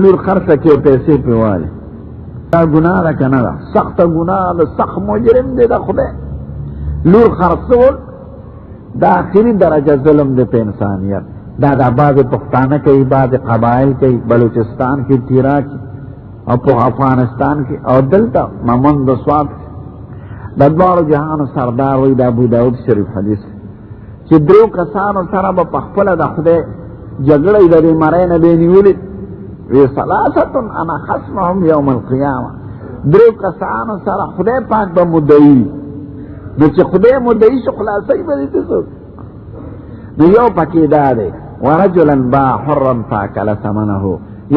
لور خرڅه کې پیسې په والي، دا ګناه ده کنه؟ ده سخت ګناه ده، سخت مجرم دی د خدای. لور خرڅول دا آخري درجه ظلم دی په انسانیت. دا د بعض پښتانه کوي، بعض قبایل کوي، بلوچستان کې، تیرا کې او په افغانستان کې او دلته ممن د سوات. د دواړو جهانو سردار وایي، د ابو داود شریف حدیث، چې درو کسانو سره به په خپله د خدای جګړه د دې مرۍ نه به نیولې وی، ثلاثة انا خصمهم یوم القیامه. درو کسانو سره خدای پاک به مدعي، نو چې خدای مدعي شو، خلاصوي به دې څوک؟ نو یو پکې دا دی، ورجلا با حرا فاکل ثمنه.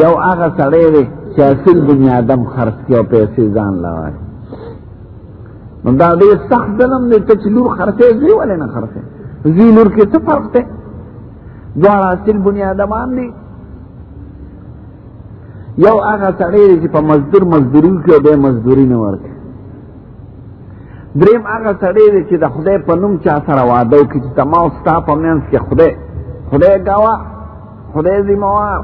یو هغه سړی دی چې اصل بني آدم خرڅ کړي او پیسې ځان له واخلي. نو دا ډېر سخت ظلم دی. ته چې لور خرڅې، زوی ولې نه خرڅې؟ زوی لور کې څه فرق دی؟ دواړه اصل بني آدمان دي. یو هغه سړی دی چې په مزدور مزدوري وکړي او بیا مزدوري نه ورکړي. دریم هغه سړی دی چې د خدای په نوم چا سره واده وکړي، چې زما او ستا په منځ کې خدای، خدای ګواه، خدای ذمهوار،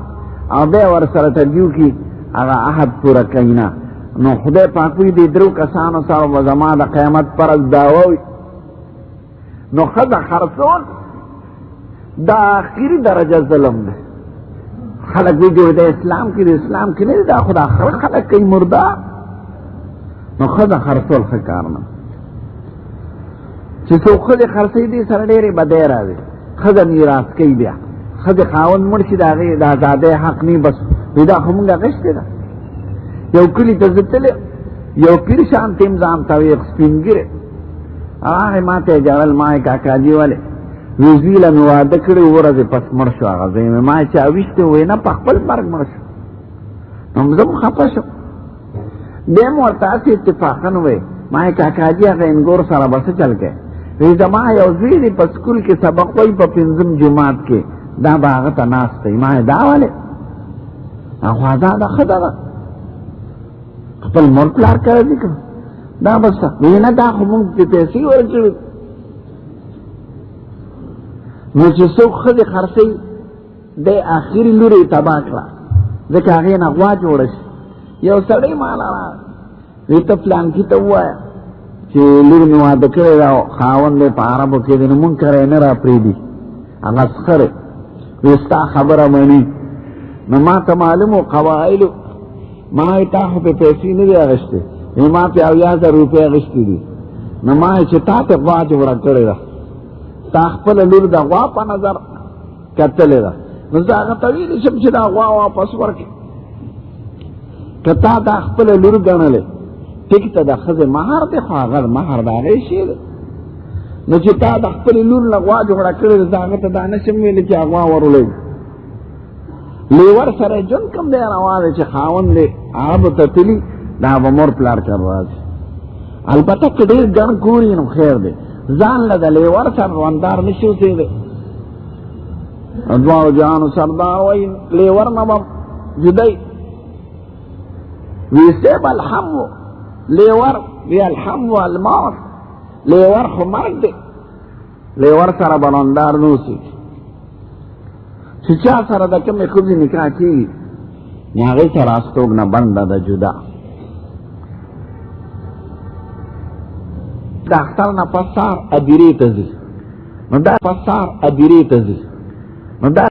او بیا ورسره ټګي وکړي، هغه عهد پوره کوي نه. نو خدای پاک وایي، دې درو کسانو سره به زما د قیامت پر ورځ دعوه وي. نو ښځه خرڅول دا آخري درجه ظلم دی. خلک وی جوړ د اسلام کې، د اسلام کې نه، دا خدا خلک کوي مردا. نو ښځه خرڅول ښه کار نه. چې څوک ښځې خرڅوي، دې سره ډېرې بدۍ راځي. ښځه میراث کوي، بیا ښځې خاوند مړ شي، د هغې د ازادۍ حق نه، بس وي دا خو مونږ اخیستې ده. یو کلي ته زه تللی، یو پیر شانتې هم ځان ته ویل، سپین ږیری. هغه ما ته یې ژړل. ما یې کاکا جي ولې؟ وی زوی له مې واده کړی، ورځې پس مړ شو. هغه زوی مې، ما چې اویشتی، وی نه، په خپل مرګ مړ شو. نو زه هم خفه شوم. بیا مې ورته هسې اتفاقا وویل، ما یې کاکا جي هغه انګور سره به څه چل کوې؟ وی زما یو زوی دی، په سکول کې سبق وایي، په پنځم جومات کې، دا به هغه ته ناست دی. ما یې دا ولې؟ هغه ازاده ښځه ده، خپل مور پلار کره دي که دا بس؟ وی نه، دا خو مونږ پرې پیسې ورکړي. نو چې څوک ښځې خرڅوي، دی آخري لور یې تباه کړه، ځکه هغې نه غوا جوړه شي. یو سړی ماله راغی، وی ته فلانکي ته ووایه چې لور مې واده کړی ده او خاوند یې په عربو کې دی، نو مونږ کره یې نه راپرېږدي، هغه سخره. وی ستا خبره مني. نو ما ته معلوم و قبایلو. ما یې تا خو پې پیسې نه دي اخیستې؟ وی ما پې 70,000 روپۍ اخیستې دي. نو ما یې چې تا ته غوا جوړه کړې ده، تا خپله لور د غوا په نظر کتلې ده، نو زه هغه ته ویلی شم چې دا غوا واپس ورکړي؟ که تا دا خپله لور ګڼلې، ټیک ته د ښځې مهر دی، خو هغه مهر د هغې شی دی. نو چې تا د خپلې لور نه غوا جوړه کړې ده، زه هغه ته دا نه شم ویلی چې غوا ورولوي. لیور سره ژوند کوم دی روا دی چې خاوند دی عربو ته تلي، دا به مور پلار کر راځي. البته که ډېر ګڼ کور یې نو خیر دی، ځان له د لیور سره روندار نه شي اوسېدی. دواړو جهانو سردار وایي، لیور نه به جدی وی سیب الحم لیور، وی الحم والموت، لیور خو مرګ دی، لیور سره بلندار نوسی. چې چا سره د کومې ښځې نکاح کېږي، نو هغې سره استوګنه بنده ده، جدا. د اختر نه پس سهار ادیرې ته ځي، نو دا پس سهار ادیرې ته ځي، نو دا